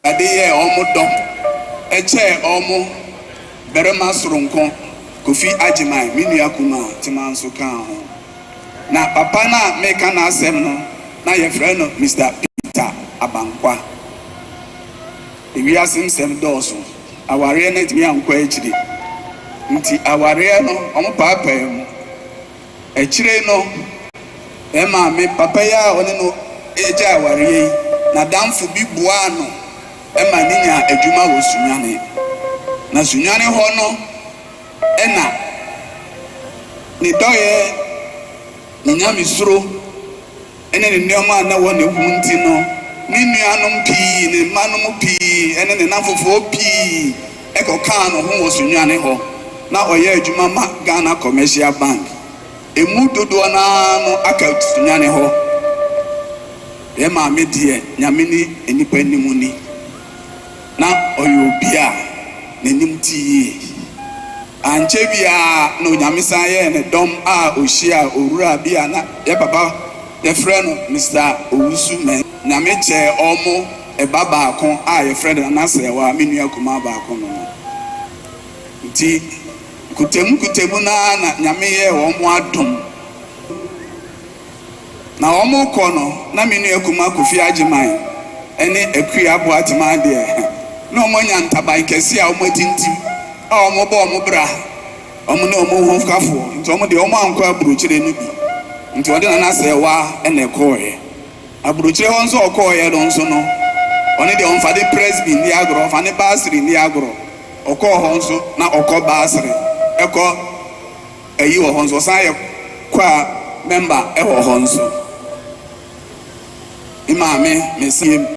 Awurade yɛɛ wɔn dɔm kyɛɛ wɔn barima soronko, Kofi Agyeman, me nua kumaa Tema nso kaa ho. Na papa no a mereka n'asɛm no, na yɛfrɛ no Mister Peter Abankwa. Ewiase nsɛm dɔɔso, awareɛ no antumi ankɔ akyire, nti awareɛ no wɔpaapae mu. Akyire no, yɛn maame, papa yi a ɔne no regyae awareɛ yi, n'adamfo bi boaa no ma ne nyaa adwuma wɔ Sunyani. Na Sunyani hɔ no na ne dɔeɛ, ne nyamesuro ne ne nneɛma a na ɛwɔ ne ho nti no, ne nuanom pii, ne mmanom pii ne ne nnamfofoɔ pii kɔkaa ne ho wɔ Sunyani hɔ. Na ɔyɛ adwuma ma Ghana Commercial Bank. Emu dodoɔ no ara no aka Sunyani hɔ. Yɛn maame deɛ, Nyame ne nnipa anim ni. Na ɔyɛ obi a n'anim te yie. Ankyɛ biara na Onyame san yɛɛ no dɔm a ɔhyiaa owura bi a na yɛ papa yɛfrɛ no Mister Owusu Mensah. Nyame kyɛɛ ɔmo ba baako a yɛfrɛ no Nana Serwaa, me nua kumaa baako no no. Nti nkutamu nkutamu no ara na Nyame yɛɛ wɔn adom. Na wɔrekɔ no, na me nua kumaa Kofi Agyeman ne Akua Boatemaa deɛ, na wɔanya ntaban kɛseɛ a wɔatintim a wɔbɔ wɔn bra, wɔn ne wɔn hokafoɔ, nti wɔn deɛ wɔankɔ aburokyire no bi, nti wɔde Nana Serwaa na ɛkɔeɛ. Aburokyire hɔ nso a ɔkɔeɛ no nso no, ɔno deɛ ɔmfa ne Presby nni agorɔ, ɔmfa ne Basri nni agorɔ, ɔkɔɔ hɔ nso na ɔkɔ Basri kɔ. Ayi wɔ hɔ nso, ɔsan yɛ choir member wɔ hɔ nso. Me maame, me se.